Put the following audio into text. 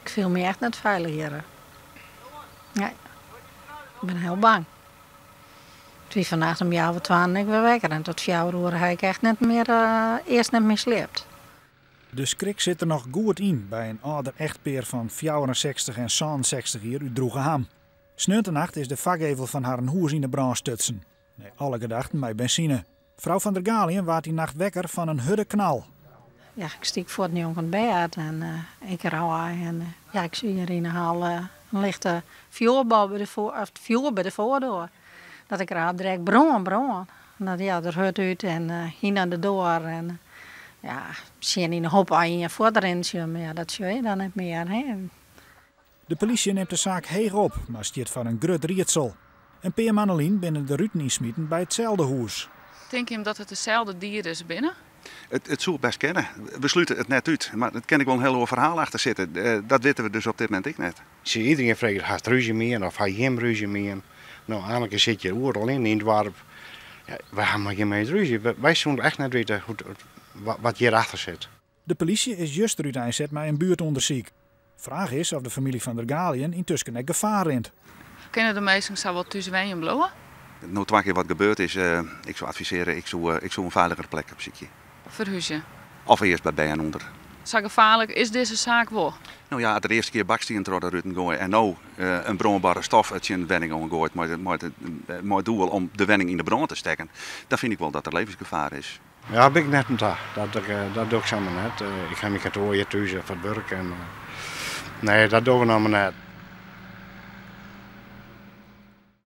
Ik fiel my echt net feilich hjir. Nee, ik bin hiel bang. It wie fannacht om healwei twaen ek wer wekker en tot fjouwer oere ha ik echt net mear, earst net mear sliept. De skrik sit der noch goed yn by in âlder echtpear fan 64 en 67 jier út Droegeham. Sneontenacht is de foargevel fan harren hûs yn 'e brân stutsen. Nei alle gedachten mei benzine. Frou Van der Galiën waard dy nacht wekker fan in hurde knal. Ja, ik stiek fuort njonken it bêd en ik rôp en ja, ik sjoch hjir yn 'e hal in lichte fjoerbal by de foar, of fjoer by de foardoar. Dat ik rôp direkt brân, brân. En dat ja, der hurd út en hin nei de doar en ja, sjen yn 'e hoop as ien fuortrinnen sjoen, mar ja, dat sjoch je dan net mear, hè. De polysje nimt de saak heech op, mar stiet foar in grut riedsel. In pear moanne lyn binne de ruten ynsmiten by itselde hûs. Tinke jim dat it deselde dieders binne? It soe best kinne. We slute it net út, mar der kin ek wol in hiel oar ferhaal achter sitte. Dat witte we dus op dit momint ek net. Tsjin iderien freget, hast rúzje mien of ha jim rúzje mien? No, Anneke sit hjir oeral yn, yn it doarp. Ja, wy ha mei gjin mins rúzje. Wy soene echt net witte wat hjir achter sit. De polysje is juster úteinset mei in buertûndersyk. Fraach is of de famylje Van der Galiën yntusken ek gefaar rint. Kinne de minsken sa wol thús wenjen bliuwe? No't twa kear wat gebeurd is, ik soe advisearje, ik soe, ik soe in feiligere plek opsykje. Ferhúzje. Of earst by bern ûnder. Sa gefaarlik is dizze saak wol? No ja, as der de earste kear bakstien troch de ruten goaie en no in brânbare stof tsjin de wenning oangoait mei it doel om de wenning yn de brân te stekken, dan fyn ik wol dat der levensgefaar is. Ja, bin ik net oan ta. Dat doch ik samar net. Ik ha myn kantoar hjir thús foar it wurk en nee, dat dogge we noch mar net.